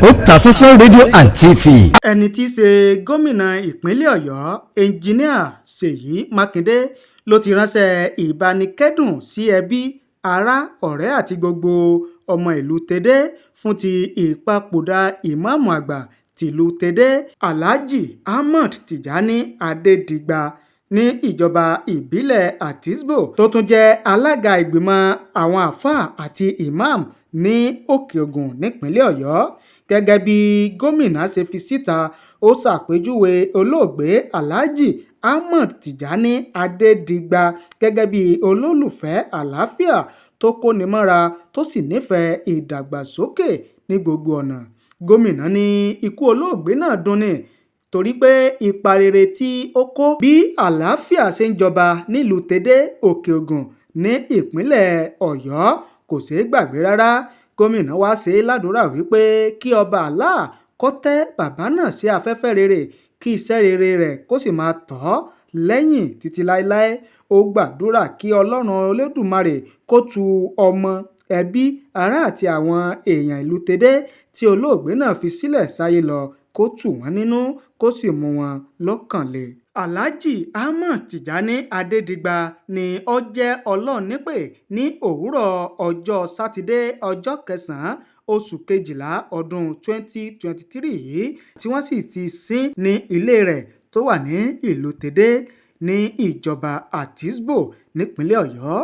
Otasansan rédíò and TV. Ẹni tí í ṣe gómìnà ìpínlẹ̀ Ọ̀yọ́, Enjinnnia Ṣèyí Mákindè, ló ti ránṣẹ́ ìbánikẹ́dùn sí ẹbí, ará, ọ̀rẹ́ àti gbogbo ọmọ ìlú tẹ́dẹ́ fún ti ìpapòdà ìmáàmù àgbà tìlú tẹ́dẹ́, Alhaji Ahmad Tijani Adédigba, ní ìjọba ìbílẹ̀ Àtisbo, tó tún jẹ́ alága ìgbìmọ̀ àwọn àáfàá àti imam ní Òkè-Ògùn nípìnlẹ̀ Ọ̀yọ́. Gẹ́gẹ́ bí gómìnà ṣe fi síta, ó ṣàpèjúwe olóògbé Alhaji Ahmad Tijani Adédigba gẹ́gẹ́ bíi olólùfẹ́ àlàáfíà tó kóni mọ́ra, tó sì nífẹ̀ẹ́ ìdàgbàsókè ní gbogbo ọ̀nà. Gómìnà ní ikú olóògbé náà dunni torí pé ipa rere tí ó kó bí àlàáfíà ṣe ń jọba nílùú tẹ́dẹ́, Òkè-Ògùn ní ìpínlẹ̀ Ọ̀yọ́ kò ṣeé gbàgbé rárá. Gómìnà wáá ṣe ládùúrà wípé kí ọba Allah kó tẹ́ bàbá náà sí afẹ́fẹ́ rere, kí iṣẹ́ rere rẹ̀ kó sì máa tọ̀ ọ́ lẹ́yìn títí láéláé. Ó gbàdúrà kí Ọlọ́run Olódùmarè kó tu ọmọ, ẹbí, ará àti àwọn èèyàn ìlú tẹ́dẹ́ tí olóògbé náà fi sílẹ̀ sáyé lọ, kó tù wọ́n nínú, kó sì mú wọn lọ́kàn le. Alhaji Ahmad Tijani Adédigba ni ó jẹ́ Ọlọ́run nípè ní òwúrọ̀ ọjọ́ sátidé, ọjọ́ kẹsàn-án oṣù kejìlá ọdún 2023 yìí, tí wọ́n sì ti sin ní ilé rẹ̀ tó wà ní ìlú tẹ́dẹ́ ní ìjọba Àtisbo nípìnlẹ̀ Ọ̀yọ́.